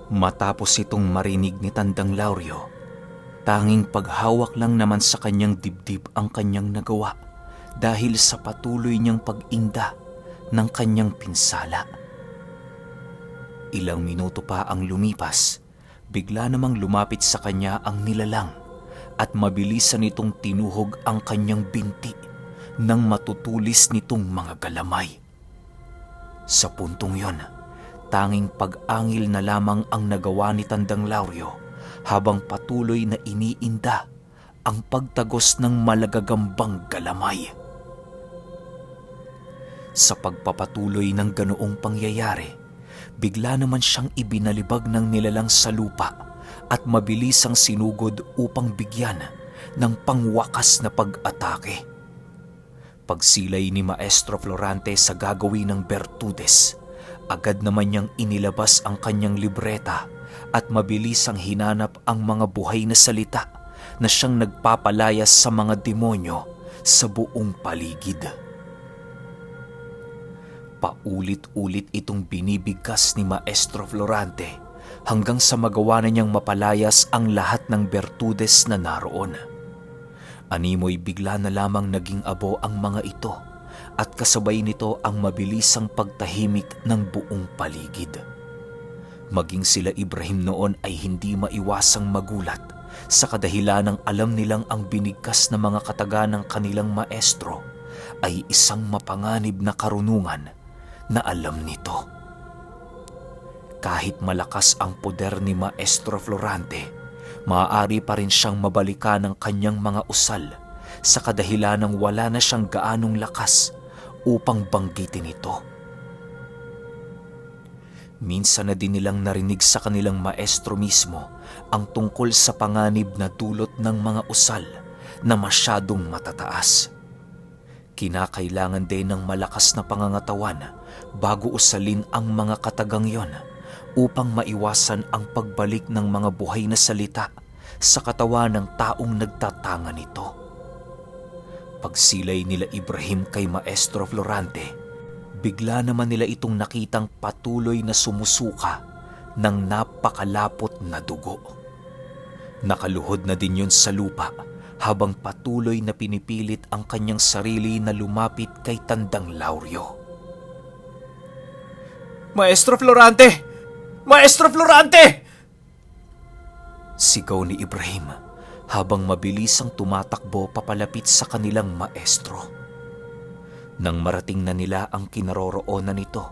Matapos itong marinig ni Tandang Lauryo, tanging paghawak lang naman sa kanyang dibdib ang kanyang nagawa dahil sa patuloy niyang pag-inda ng kanyang pinsala. Ilang minuto pa ang lumipas, bigla namang lumapit sa kanya ang nilalang at mabilisan nitong tinuhog ang kanyang binti nang matutulis nitong mga galamay. Sa puntong yon, tanging pag-angil na lamang ang nagawa ni Tandang Lauryo habang patuloy na iniinda ang pagtagos ng malagagambang galamay. Sa pagpapatuloy ng ganoong pangyayari, bigla naman siyang ibinalibag ng nilalang sa lupa at mabilisang sinugod upang bigyan ng pangwakas na pag-atake. Pagsilay ni Maestro Florante sa gagawin ng Bertudes, agad naman niyang inilabas ang kanyang libreta at mabilisang hinanap ang mga buhay na salita na siyang nagpapalayas sa mga demonyo sa buong paligid. Paulit-ulit itong binibigkas ni Maestro Florante hanggang sa magawa na niyang mapalayas ang lahat ng Bertudes na naroon. Animoy bigla na lamang naging abo ang mga ito at kasabay nito ang mabilisang pagtahimik ng buong paligid. Maging sila Ibrahim noon ay hindi maiwasang magulat sa kadahilanang alam nilang ang binigkas na mga kataga ng kanilang maestro ay isang mapanganib na karunungan na alam nito. Kahit malakas ang poder ni Maestro Florante, maaari pa rin siyang mabalikan ng kanyang mga usal sa kadahilanang wala na siyang gaanong lakas upang banggitin ito. Minsan na din nilang narinig sa kanilang maestro mismo ang tungkol sa panganib na dulot ng mga usal na masyadong matataas. Kinakailangan din ng malakas na pangangatawan bago usalin ang mga katagang yon upang maiwasan ang pagbalik ng mga buhay na salita sa katawan ng taong nagtatanga nito. Pagsilay nila Ibrahim kay Maestro Florante, bigla naman nila itong nakitang patuloy na sumusuka ng napakalapot na dugo. Nakaluhod na din yun sa lupa habang patuloy na pinipilit ang kanyang sarili na lumapit kay Tandang Lauryo. Maestro Florante! Maestro Florante! Sigaw ni Ibrahim habang mabilisang tumatakbo papalapit sa kanilang maestro. Nang marating na nila ang kinaroroonan nito,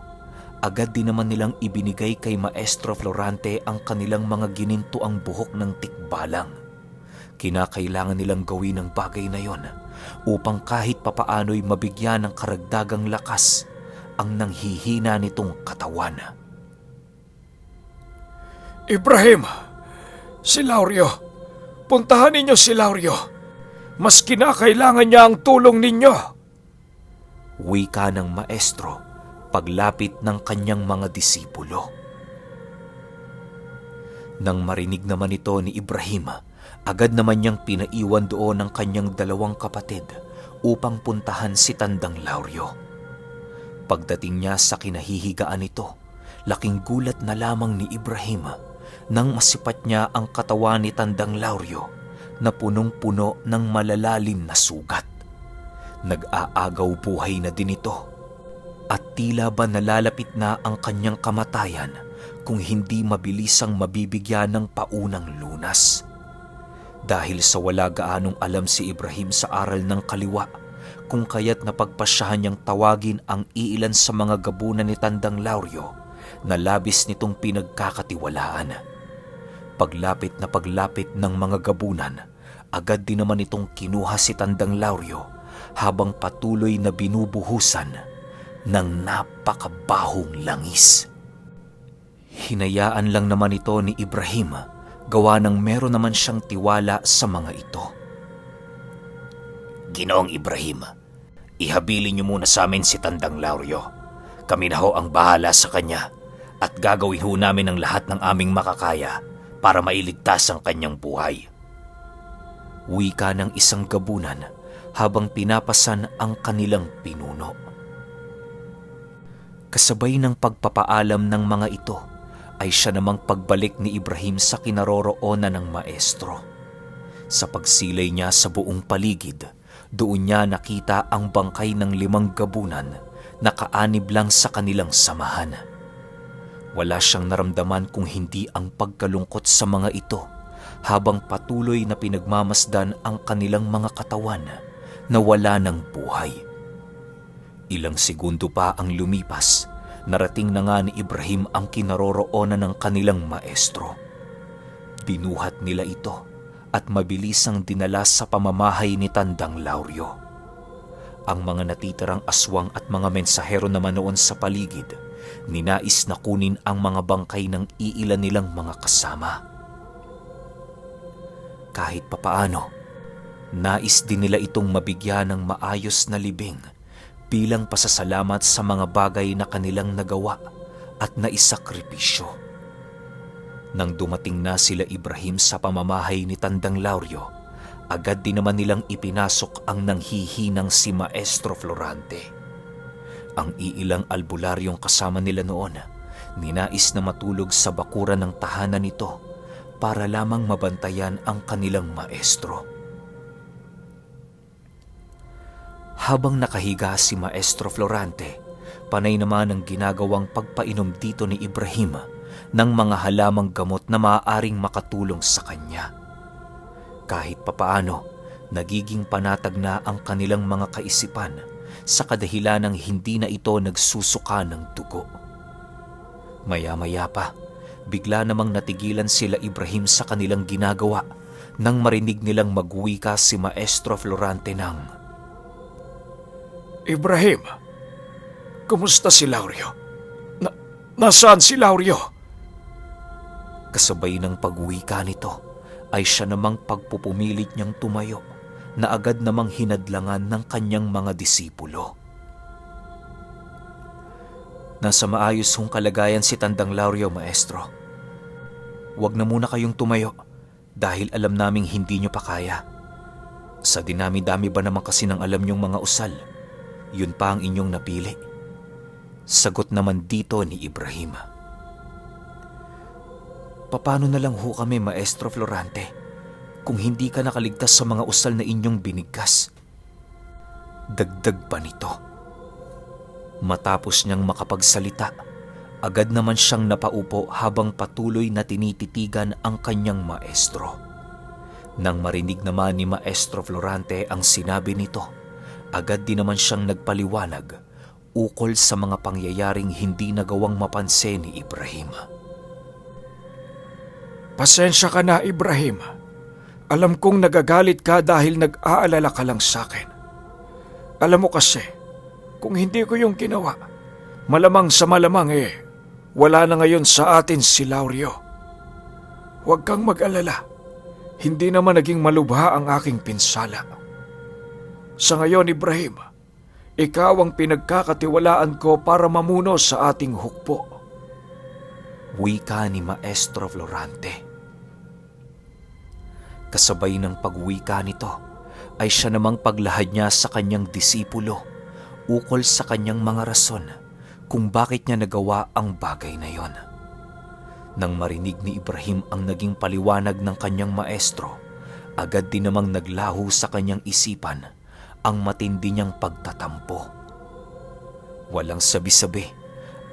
agad din naman nilang ibinigay kay Maestro Florante ang kanilang mga ginintuang buhok ng tikbalang. Kinakailangan nilang gawin ang bagay na yon upang kahit papaano'y mabigyan ng karagdagang lakas ang nanghihina nitong katawan. Ibrahim! Si Lauryo! Puntahan ninyo si Lauryo! Mas kinakailangan niya ang tulong ninyo! Wika ng maestro paglapit ng kanyang mga disipulo. Nang marinig naman ito ni Ibrahim, agad naman niyang pinaiwan doon ang kanyang dalawang kapatid upang puntahan si Tandang Lauryo. Pagdating niya sa kinahihigaan nito, laking gulat na lamang ni Ibrahim nang masipat niya ang katawan ni Tandang Lauryo na punong-puno ng malalalim na sugat. Nag-aagaw buhay na din ito at tila ba nalalapit na ang kanyang kamatayan kung hindi mabilisang mabibigyan ng paunang lunas. Dahil sa wala gaanong alam si Ibrahim sa aral ng kaliwa, kung kaya't napagpasyahan niyang tawagin ang iilan sa mga gabunan ni Tandang Lauryo na labis nitong pinagkakatiwalaan. Paglapit ng mga gabunan, agad din naman itong kinuha si Tandang Lauryo habang patuloy na binubuhusan ng napakabahong langis. Hinayaan lang naman ito ni Ibrahim gawa ng meron naman siyang tiwala sa mga ito. Ginoong Ibrahim, ihabilin niyo muna sa amin si Tandang Lauryo. Kami na ho ang bahala sa kanya at gagawin ho namin ang lahat ng aming makakaya para mailigtas ang kanyang buhay. Wika ng isang gabunan habang pinapasan ang kanilang pinuno. Kasabay ng pagpapaalam ng mga ito, ay siya namang pagbalik ni Ibrahim sa kinaroroonan ng maestro. Sa pagsilay niya sa buong paligid, doon niya nakita ang bangkay ng 5 gabunan na kaanib lang sa kanilang samahan. Wala siyang naramdaman kung hindi ang pagkalungkot sa mga ito habang patuloy na pinagmamasdan ang kanilang mga katawan na wala ng buhay. Ilang segundo pa ang lumipas, narating na nga ni Ibrahim ang kinaroroonan ng kanilang maestro. Binuhat nila ito at mabilisang dinala sa pamamahay ni Tandang Lauryo. Ang mga natitirang aswang at mga mensahero naman noon sa paligid, ninais na kunin ang mga bangkay ng iilan nilang mga kasama. Kahit papaano, nais din nila itong mabigyan ng maayos na libing bilang pasasalamat sa mga bagay na kanilang nagawa at naisakripisyo. Nang dumating na sila Ibrahim sa pamamahay ni Tandang Lauryo, agad din naman nilang ipinasok ang nanghihinang si Maestro Florante. Ang iilang albularyong kasama nila noon, ninais na matulog sa bakuran ng tahanan nito para lamang mabantayan ang kanilang maestro. Habang nakahiga si Maestro Florante, panay naman ang ginagawang pagpainom dito ni Ibrahim ng mga halamang gamot na maaaring makatulong sa kanya. Kahit papaano, nagiging panatag na ang kanilang mga kaisipan sa kadahilanang hindi na ito nagsusuka ng dugo. Maya-maya pa, bigla namang natigilan sila Ibrahim sa kanilang ginagawa nang marinig nilang magwika si Maestro Florante ng, Ibrahim, kumusta si Lauryo? Nasaan si Lauryo? Kasabay ng pagwika nito ay siya namang pagpupumilit niyang tumayo na agad namang hinadlangan ng kanyang mga disipulo. Nasa maayos hong kalagayan si Tandang Lauryo, Maestro. Huwag na muna kayong tumayo dahil alam naming hindi niyo pa kaya. Sa dinami-dami ba naman kasi ng alam niyong mga usal, yun pa ang inyong napili. Sagot naman dito ni Ibrahim. Paano na lang ho kami, Maestro Florante, kung hindi ka nakaligtas sa mga usal na inyong binigkas? Dagdag pa nito. Matapos niyang makapagsalita, agad naman siyang napaupo habang patuloy na tinititigan ang kanyang maestro. Nang marinig naman ni Maestro Florante ang sinabi nito, agad din naman siyang nagpaliwanag ukol sa mga pangyayaring hindi nagawang mapansin ni Ibrahim. Pasensya ka na, Ibrahim. Alam kong nagagalit ka dahil nag-aalala ka lang sa akin. Alam mo kasi, kung hindi ko yung ginawa, malamang sa malamang wala na ngayon sa atin si Lauryo. Huwag kang mag-alala. Hindi naman naging malubha ang aking pinsala. Sa ngayon, Ibrahim, ikaw ang pinagkakatiwalaan ko para mamuno sa ating hukbo. Wika ni Maestro Florante. Kasabay ng pagwika nito ay siya namang paglahad niya sa kanyang disipulo ukol sa kanyang mga rason kung bakit niya nagawa ang bagay na yon. Nang marinig ni Ibrahim ang naging paliwanag ng kanyang maestro, agad din namang naglaho sa kanyang isipan ang matindi niyang pagtatampo. Walang sabi-sabi,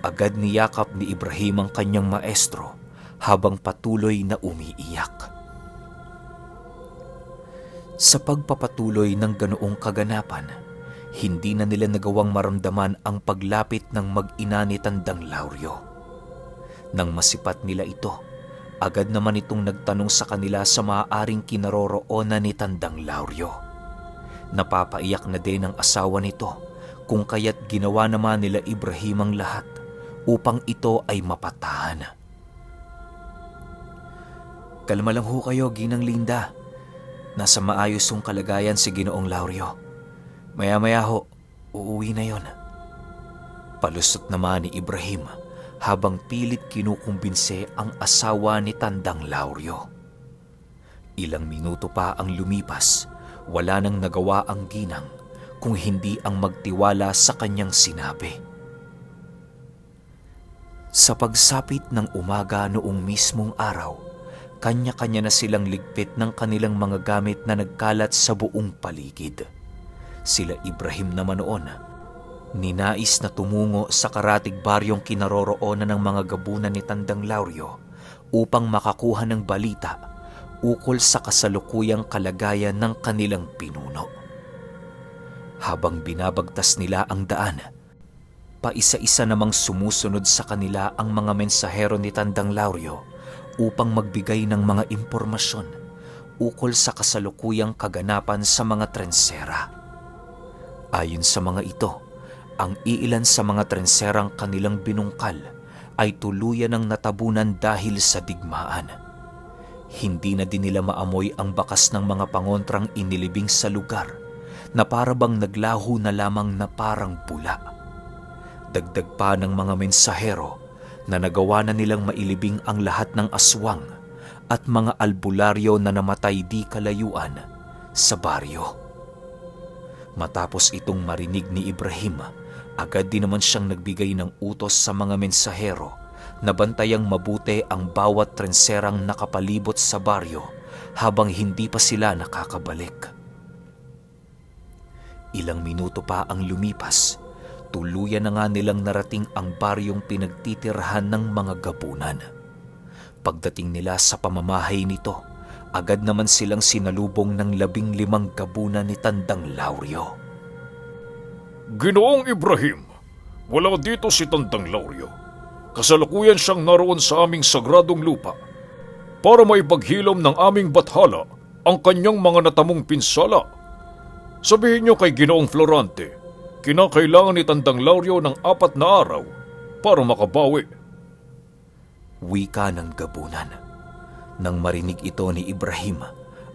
agad niyakap ni Ibrahim ang kanyang maestro habang patuloy na umiiyak. Sa pagpapatuloy ng ganoong kaganapan, hindi na nila nagawang maramdaman ang paglapit ng mag-ina ni Tandang Lauryo. Nang masipat nila ito, agad naman itong nagtanong sa kanila sa maaaring kinaroroonan ni Tandang Lauryo. Napapaiyak na din ang asawa nito kung kaya't ginawa naman nila Ibrahim ang lahat upang ito ay mapatahan. Kalma lang ho kayo, Ginang Linda. Nasa maayos hong kalagayan si Ginoong Lauryo. Maya-maya ho, uuwi na yon. Palusot naman ni Ibrahim habang pilit kinukumbinse ang asawa ni Tandang Lauryo. Ilang minuto pa ang lumipas, wala nang nagawa ang ginang kung hindi ang magtiwala sa kanyang sinabi. Sa pagsapit ng umaga noong mismong araw, kanya-kanya na silang ligpit ng kanilang mga gamit na nagkalat sa buong paligid. Sila Ibrahim naman noon, ninais na tumungo sa karatig baryong kinaroroonan ng mga gabunan ni Tandang Lauryo upang makakuha ng balita ukol sa kasalukuyang kalagayan ng kanilang pinuno. Habang binabagtas nila ang daan, paisa-isa namang sumusunod sa kanila ang mga mensahero ni Tandang Lauryo upang magbigay ng mga impormasyon ukol sa kasalukuyang kaganapan sa mga trensera. Ayon sa mga ito, ang iilan sa mga trenserang kanilang binungkal ay tuluyan ng natabunan dahil sa digmaan. Hindi na din nila maamoy ang bakas ng mga pangontrang inilibing sa lugar na parabang naglaho na lamang na parang pula. Dagdag pa ng mga mensahero na nagawa na nilang mailibing ang lahat ng aswang at mga albularyo na namatay di kalayuan sa baryo. Matapos itong marinig ni Ibrahim, agad din naman siyang nagbigay ng utos sa mga mensahero na bantayang mabuti ang bawat trenserang nakapalibot sa baryo habang hindi pa sila nakakabalik. Ilang minuto pa ang lumipas, tuluyan na nga nilang narating ang baryong pinagtitirhan ng mga gabunan. Pagdating nila sa pamamahay nito, agad naman silang sinalubong ng 15 gabunan ni Tandang Lauryo. Ginoong Ibrahim, wala dito si Tandang Lauryo. Kasalukuyan siyang naroon sa aming sagradong lupa para maipaghilom ng aming bathala ang kanyang mga natamong pinsala. Sabihin niyo kay Ginoong Florante, kinakailangan ni Tandang Lauryo ng 4 na araw para makabawi. Wika ng gabunan. Nang marinig ito ni Ibrahim,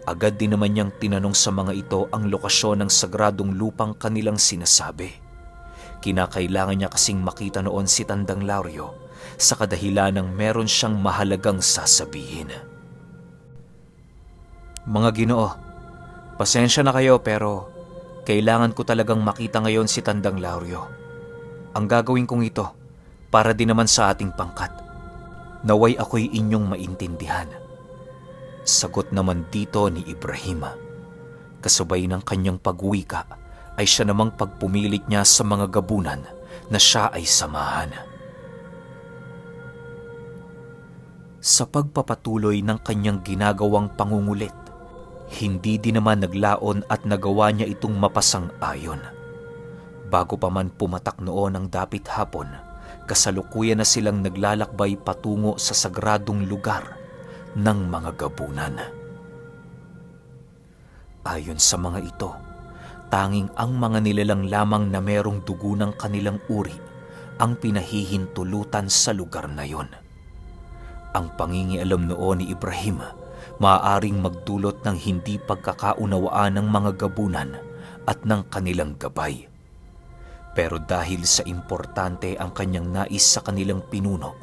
agad din naman niyang tinanong sa mga ito ang lokasyon ng sagradong lupang kanilang sinasabi. Kinakailangan niya kasing makita noon si Tandang Lauryo sa kadahilan ng meron siyang mahalagang sasabihin. Mga Ginoo, pasensya na kayo pero kailangan ko talagang makita ngayon si Tandang Lauryo. Ang gagawin kong ito para din naman sa ating pangkat. Naway ako'y inyong maintindihan. Sagot naman dito ni Ibrahim. Kasabay ng kanyang pagwika ay siya namang pagpumilit niya sa mga gabunan na siya ay samahan. Sa pagpapatuloy ng kanyang ginagawang pangungulit, hindi din naman naglaon at nagawa niya itong mapasang-ayon. Bago pa man pumatak noon ang dapit hapon, kasalukuyan na silang naglalakbay patungo sa sagradong lugar ng mga gabunan. Ayon sa mga ito, tanging ang mga nilalang lamang na merong dugo ng kanilang uri ang pinahihintulutan sa lugar na yon. Ang pangingialam noon ni Ibrahim maaaring magdulot ng hindi pagkakaunawaan ng mga gabunan at ng kanilang gabay. Pero dahil sa importante ang kanyang nais sa kanilang pinuno,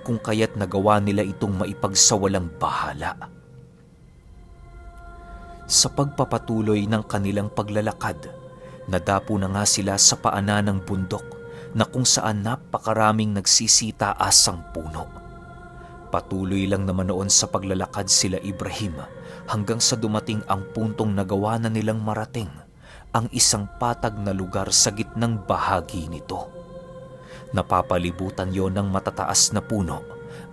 kung kaya't nagawa nila itong maipagsawalang bahala. Sa pagpapatuloy ng kanilang paglalakad, nadapo na nga sila sa paanan ng bundok na kung saan napakaraming nagsisitaasang puno. Patuloy lang naman noon sa paglalakad sila Ibrahim hanggang sa dumating ang puntong nagawa na nilang marating ang isang patag na lugar sa gitnang bahagi nito. Napapalibutan yon ng matataas na puno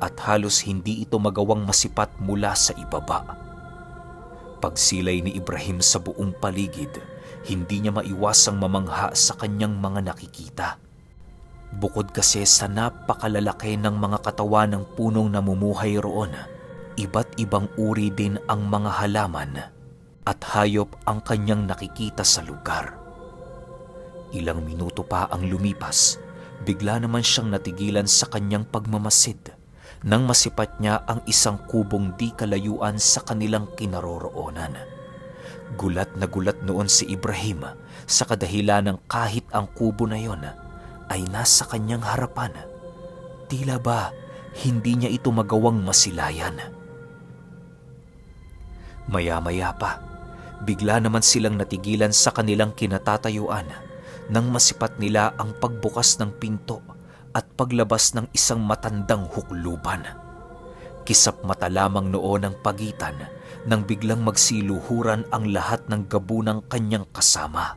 at halos hindi ito magawang masipat mula sa ibaba. Pagsilay ni Ibrahim sa buong paligid, hindi niya maiwasang mamangha sa kanyang mga nakikita. Bukod kasi sa napakalalaki ng mga katawan ng punong namumuhay roon, iba't ibang uri din ang mga halaman at hayop ang kanyang nakikita sa lugar. Ilang minuto pa ang lumipas, bigla naman siyang natigilan sa kanyang pagmamasid nang masipat niya ang isang kubong di kalayuan sa kanilang kinaroroonan. Gulat na gulat noon si Ibrahim sa kadahilan ng kahit ang kubo na yon ay nasa kanyang harapan. Tila ba hindi niya ito magawang masilayan. Maya-maya pa, bigla naman silang natigilan sa kanilang kinatatayuan nang masipat nila ang pagbukas ng pinto at paglabas ng isang matandang hukluban. Kisap mata lamang noon ang pagitan nang biglang magsiluhuran ang lahat ng gabunang kanyang kasama.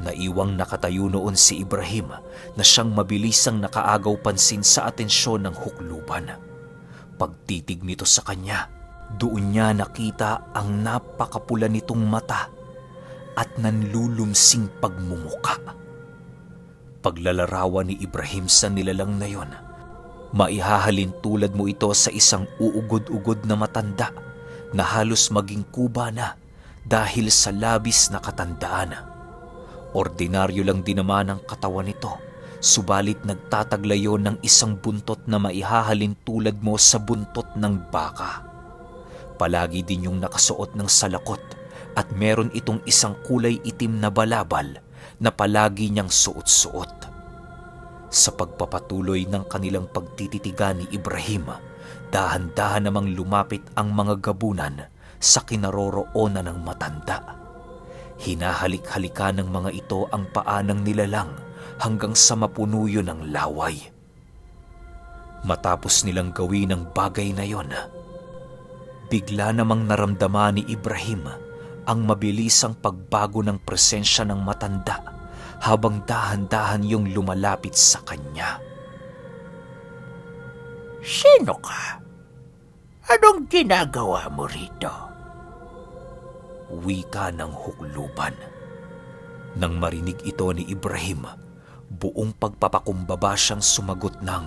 Naiwang nakatayo noon si Ibrahim na siyang mabilisang nakaagaw pansin sa atensyon ng hukluban. Pagtitig nito sa kanya, doon niya nakita ang napakapula nitong mata at nanlulumsing pagmumuka. Paglalarawan ni Ibrahim sa nilalang na yon, maihahalin tulad mo ito sa isang uugod-ugod na matanda na halos maging kuba na dahil sa labis na katandaan. Ordinaryo lang din naman ang katawan nito, subalit nagtataglayo ng isang buntot na maihahalin tulad mo sa buntot ng baka. Palagi din yung nakasuot ng salakot at meron itong isang kulay itim na balabal na palagi niyang suot-suot. Sa pagpapatuloy ng kanilang pagtititigan ni Ibrahim, dahan-dahan namang lumapit ang mga gabunan sa kinaroroonan ng matanda. Hinahalik-halikan ng mga ito ang paa ng nilalang hanggang sa mapuno yun ng laway. Matapos nilang gawin ang bagay na yon, bigla namang naramdaman ni Ibrahim ang mabilisang pagbago ng presensya ng matanda habang dahan-dahan yung lumalapit sa kanya. Sino ka? Anong ginagawa mo rito? Wika ng hukluban. Nang marinig ito ni Ibrahim, buong pagpapakumbaba siyang sumagot ng,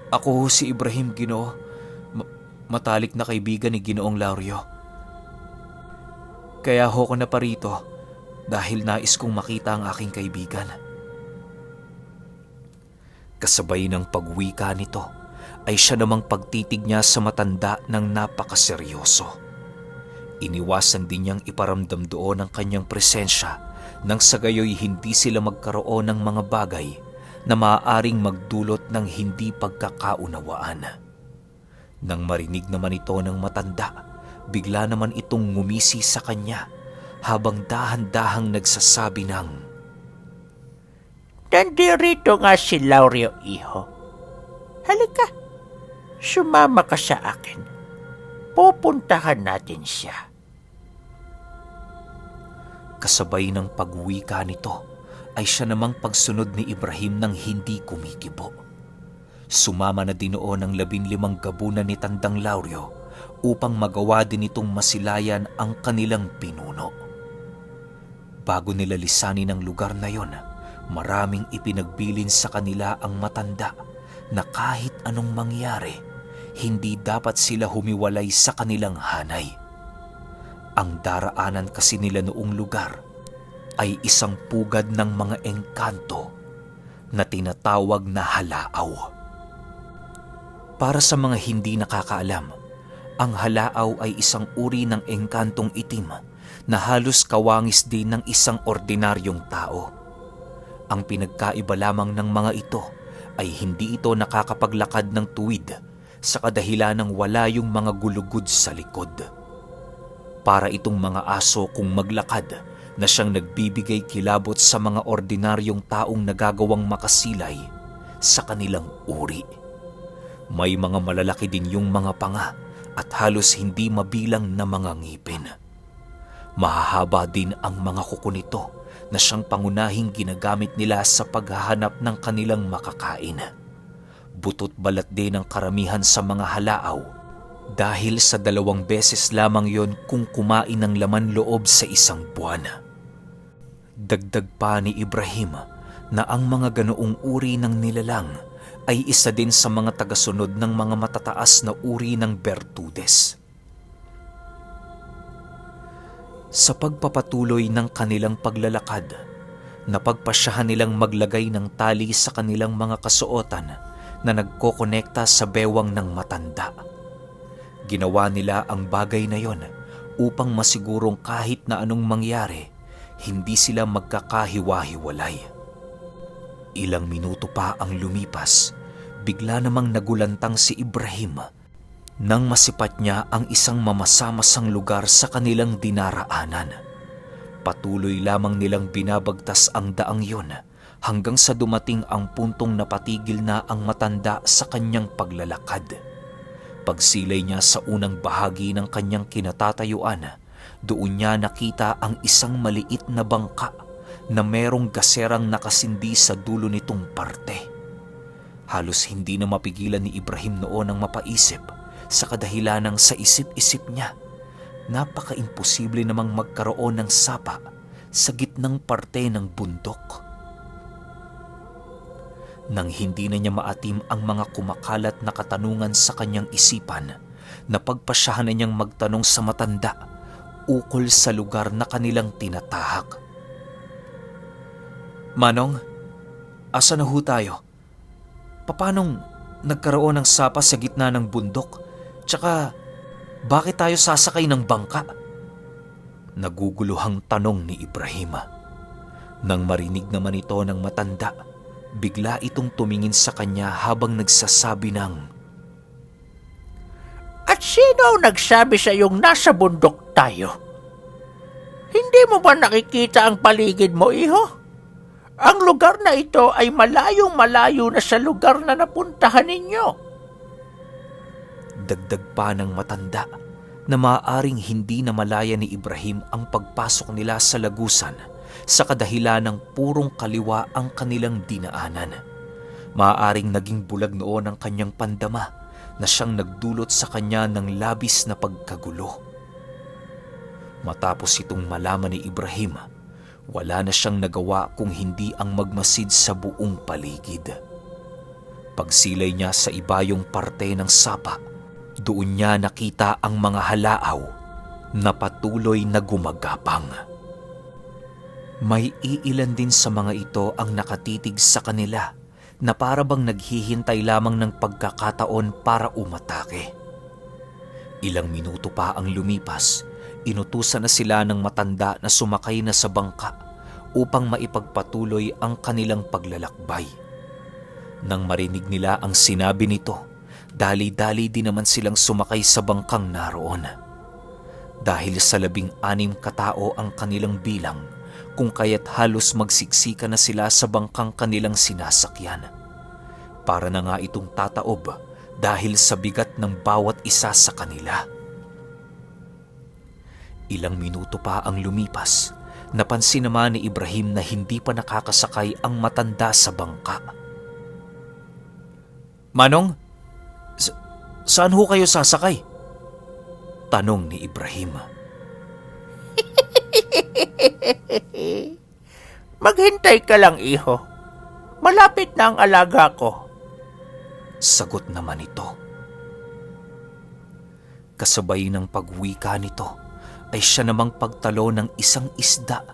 Ako si Ibrahim, Ginoo. Matalik na kaibigan ni Ginoong Lauryo. Kaya ho ko na parito dahil nais kong makita ang aking kaibigan. Kasabay ng pagwika nito ay siya namang pagtitig niya sa matanda ng napakaseryoso. Iniwasan din niyang iparamdam doon ang kanyang presensya nang sa gayoy hindi sila magkaroon ng mga bagay na maaaring magdulot ng hindi pagkakaunawaan. Nang marinig naman ito ng matanda, bigla naman itong ngumisi sa kanya habang dahan-dahang nagsasabi ng, Nandirito nga si Lauryo, iho. Halika, sumama ka sa akin. Pupuntahan natin siya. Kasabay ng pagwika nito ay siya namang pagsunod ni Ibrahim ng hindi kumikibo. Sumama na din noon ang 15 gabunan ni Tandang Lauryo upang magawa din itong masilayan ang kanilang pinuno. Bago nila lisanin ang lugar na yon, maraming ipinagbilin sa kanila ang matanda na kahit anong mangyari, hindi dapat sila humiwalay sa kanilang hanay. Ang daraanan kasi nila noong lugar ay isang pugad ng mga engkanto na tinatawag na halaaw. Para sa mga hindi nakakaalam, ang halaaw ay isang uri ng engkantong itim na halos kawangis din ng isang ordinaryong tao. Ang pinagkaiba lamang ng mga ito ay hindi ito nakakapaglakad ng tuwid sa kadahilan ng wala yung mga gulugod sa likod. Para itong mga aso kung maglakad na siyang nagbibigay kilabot sa mga ordinaryong taong nagagawang makasilay sa kanilang uri. May mga malalaki din yung mga panga at halos hindi mabilang na mga ngipin. Mahahaba din ang mga kuko nito na siyang pangunahing ginagamit nila sa paghahanap ng kanilang makakain. Butot balat din ang karamihan sa mga halaaw dahil sa 2 beses lamang yon kung kumain ng laman loob sa isang buwan. Dagdag pa ni Ibrahim na ang mga ganoong uri ng nilalang ay isa din sa mga tagasunod ng mga matataas na uri ng bertudes. Sa pagpapatuloy ng kanilang paglalakad, napagpasyahan nilang maglagay ng tali sa kanilang mga kasuotan na nagkokonekta sa bewang ng matanda. Ginawa nila ang bagay na yon upang masigurong kahit na anong mangyari, hindi sila magkakahiwa-hiwalay. Ilang minuto pa ang lumipas, bigla namang nagulantang si Ibrahim nang masipat niya ang isang mamasamasang lugar sa kanilang dinaraanan. Patuloy lamang nilang binabagtas ang daang yon hanggang sa dumating ang puntong napatigil na ang matanda sa kanyang paglalakad. Pagsilay niya sa unang bahagi ng kanyang kinatatayuan, doon niya nakita ang isang maliit na bangka na merong gaserang nakasindi sa dulo nitong parte. Halos hindi na mapigilan ni Ibrahim noon ang mapaisip sa kadahilanang sa isip-isip niya. Napaka-imposible namang magkaroon ng sapa sa gitnang parte ng bundok. Nang hindi na niya maatim ang mga kumakalat na katanungan sa kanyang isipan, napagpasyahan na niyang magtanong sa matanda ukol sa lugar na kanilang tinatahak. "Manong, asa na ho tayo? Papanong nagkaroon ng sapa sa gitna ng bundok? Tsaka, bakit tayo sasakay ng bangka?" Naguguluhang tanong ni Ibrahim. Nang marinig naman ito ng matanda, bigla itong tumingin sa kanya habang nagsasabi ng, At sino ang nagsabi sa iyong nasa bundok tayo? Hindi mo ba nakikita ang paligid mo, iho? Ang lugar na ito ay malayong-malayo na sa lugar na napuntahan ninyo. dagdag pa ng matanda, na maaaring hindi na malaya ni Ibrahim ang pagpasok nila sa lagusan sa kadahilan ng purong kaliwa ang kanilang dinaanan. Maaaring naging bulag noon ang kanyang pandama na siyang nagdulot sa kanya ng labis na pagkagulo. Matapos itong malaman ni Ibrahim, wala na siyang nagawa kung hindi ang magmasid sa buong paligid. Pagsilay niya sa ibayong parte ng sapa, doon niya nakita ang mga halaaw na patuloy na gumagapang. May iilan din sa mga ito ang nakatitig sa kanila na para bang naghihintay lamang ng pagkakataon para umatake. Ilang minuto pa ang lumipas, inutusan na sila ng matanda na sumakay na sa bangka upang maipagpatuloy ang kanilang paglalakbay. Nang marinig nila ang sinabi nito, dali-dali din naman silang sumakay sa bangkang naroon. Dahil sa 16 katao ang kanilang bilang, kung kaya't halos magsiksika na sila sa bangkang kanilang sinasakyan. Para na nga itong tataob dahil sa bigat ng bawat isa sa kanila. Ilang minuto pa ang lumipas, napansin naman ni Ibrahim na hindi pa nakakasakay ang matanda sa bangka. "Manong, saan ho kayo sasakay?" tanong ni Ibrahim. Maghintay ka lang, iho. Malapit na ang alaga ko. Sagot naman ito. Kasabay ng pagwika nito ay siya namang pagtalo ng isang isda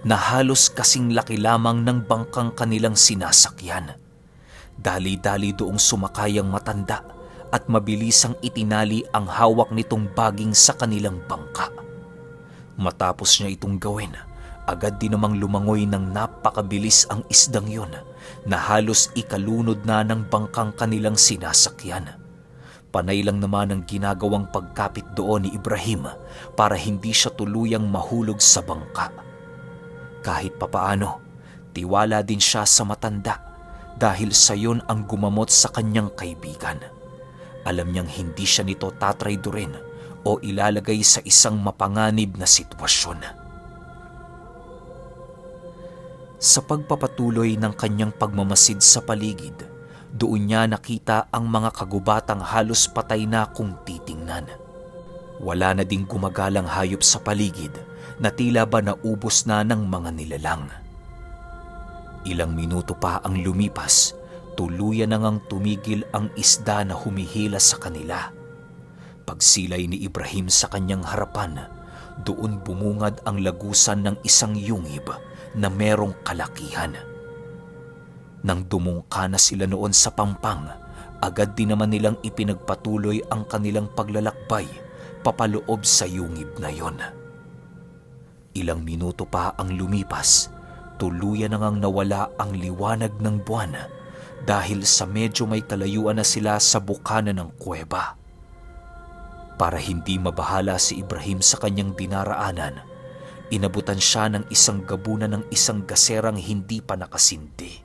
na halos kasing laki lamang ng bangkang kanilang sinasakyan. Dali-dali doong sumakay ang matanda at mabilisang itinali ang hawak nitong baging sa kanilang bangka. Matapos niya itong gawin, agad din namang lumangoy ng napakabilis ang isdang yun na halos ikalunod na ng bangkang kanilang sinasakyan. Panay lang naman ang ginagawang pagkapit doon ni Ibrahim para hindi siya tuluyang mahulog sa bangka. Kahit papaano, tiwala din siya sa matanda dahil sa yun ang gumamot sa kanyang kaibigan. Alam niyang hindi siya nito tatraydurin o ilalagay sa isang mapanganib na sitwasyon. Sa pagpapatuloy ng kanyang pagmamasid sa paligid, doon niya nakita ang mga kagubatang halos patay na kung titingnan. Wala na ding gumagalang hayop sa paligid na tila ba naubos na ng mga nilalang. Ilang minuto pa ang lumipas, tuluyan na ngang tumigil ang isda na humihila sa kanila. Pagsilay ni Ibrahim sa kanyang harapan, doon bumungad ang lagusan ng isang yungib na merong kalakihan. Nang dumungka na sila noon sa pampang, agad din naman nilang ipinagpatuloy ang kanilang paglalakbay papaloob sa yungib na yon. Ilang minuto pa ang lumipas, tuluyan na ngang nawala ang liwanag ng buwan dahil sa medyo may kalayuan na sila sa bukana ng kuweba. Para hindi mabahala si Ibrahim sa kanyang dinaraanan, Inabutan siya ng isang gabunan ng isang gaserang hindi pa nakasindi.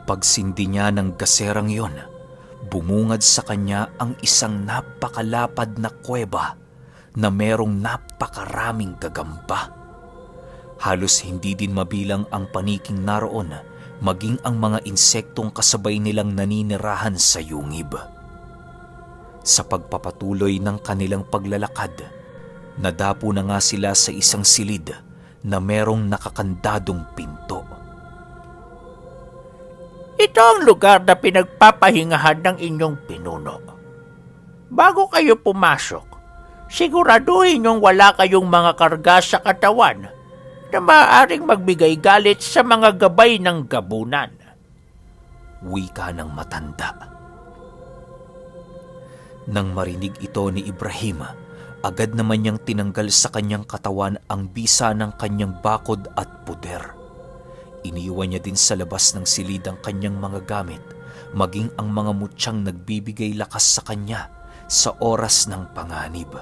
Pagsindi niya ng gaserang yon, bumungad sa kanya ang isang napakalapad na kuweba na merong napakaraming gagamba. Halos hindi din mabilang ang paniking naroon, maging ang mga insektong kasabay nilang naninirahan sa yungib. Sa pagpapatuloy ng kanilang paglalakad, nadapo na nga sila sa isang silid na merong nakakandadong pinto. Ito ang lugar na pinagpapahingahan ng inyong pinuno. Bago kayo pumasok, siguraduhin niyong wala kayong mga karga sa katawan na maaaring magbigay galit sa mga gabay ng gabunan. Wika ng matanda. Nang marinig ito ni Ibrahim, agad naman niyang tinanggal sa kanyang katawan ang bisa ng kanyang bakod at puder. Iniwan niya din sa labas ng silid ang kanyang mga gamit, maging ang mga mutyang nagbibigay lakas sa kanya sa oras ng panganib.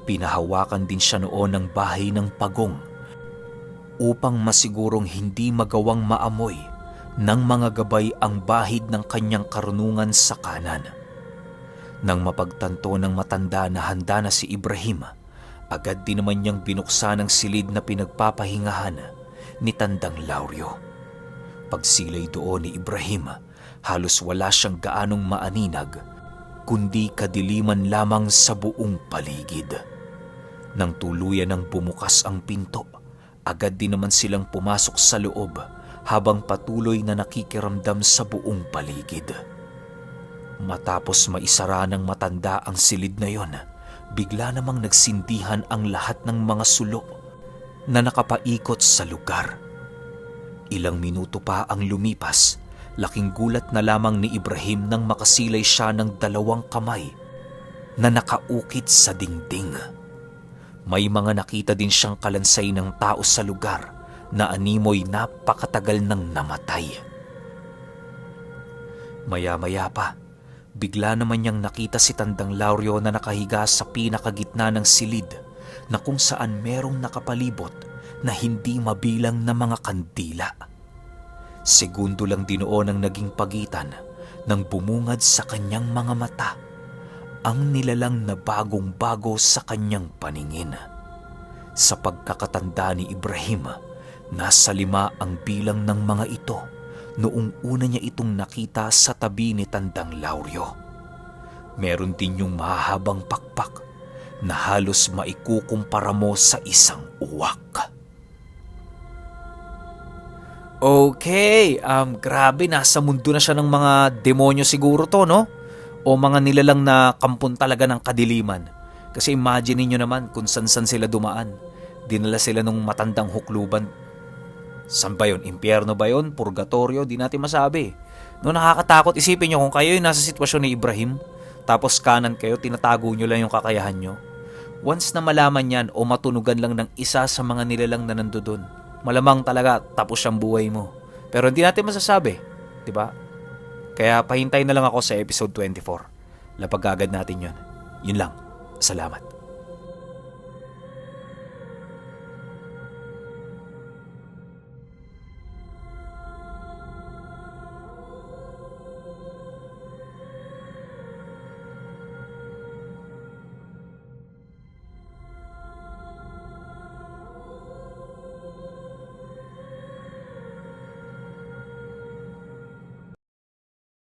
Pinahawakan din siya noon ng bahay ng pagong upang masigurong hindi magawang maamoy ng mga gabay ang bahid ng kanyang karunungan sa kanan. Nang mapagtanto ng matanda na handa na si Ibrahim, agad din naman niyang binuksan ang silid na pinagpapahingahan ni Tandang Lauryo. Pagsilay doon ni Ibrahim, halos wala siyang gaanong maaninag, kundi kadiliman lamang sa buong paligid. Nang tuluyan ng bumukas ang pinto, agad din naman silang pumasok sa loob habang patuloy na nakikiramdam sa buong paligid. Matapos maisara ng matanda ang silid na yon, bigla namang nagsindihan ang lahat ng mga sulo na nakapaikot sa lugar. Ilang minuto pa ang lumipas, laking gulat na lamang ni Ibrahim nang makasilay siya ng 2 kamay na nakaukit sa dingding. May mga nakita din siyang kalansay ng tao sa lugar na animoy napakatagal nang namatay. Maya-maya pa, bigla naman niyang nakita si Tandang Lauryo na nakahiga sa pinakagitna ng silid na kung saan merong nakapalibot na hindi mabilang na mga kandila. Segundo lang din noon ang naging pagitan nang bumungad sa kanyang mga mata ang nilalang na bagong-bago sa kanyang paningin. Sa pagkakatanda ni Ibrahim, nasa 5 ang bilang ng mga ito noong una niya itong nakita sa tabi ni Tandang Lauryo. Meron din yung mahahabang pakpak na halos maikukumpara mo sa isang uwak. Okay, grabe, nasa mundo na siya ng mga demonyo siguro to, no? O mga nilalang na kampon talaga ng kadiliman. Kasi imagine niyo naman kung san-san sila dumaan. Dinala sila nung matandang hukluban. San ba yun? Impyerno ba yun? Purgatorio? Di natin masabi. No, nakakatakot. Isipin nyo kung kayo yung nasa sitwasyon ni Ibrahim, tapos kanan kayo, tinatago nyo lang yung kakayahan nyo. Once na malaman yan o matunugan lang ng isa sa mga nilalang na nandoon, malamang talaga tapos ang buhay mo. Pero hindi natin masasabi, di ba? Kaya pahintay na lang ako sa episode 24. Lapag agad natin yun. Yun lang. Salamat.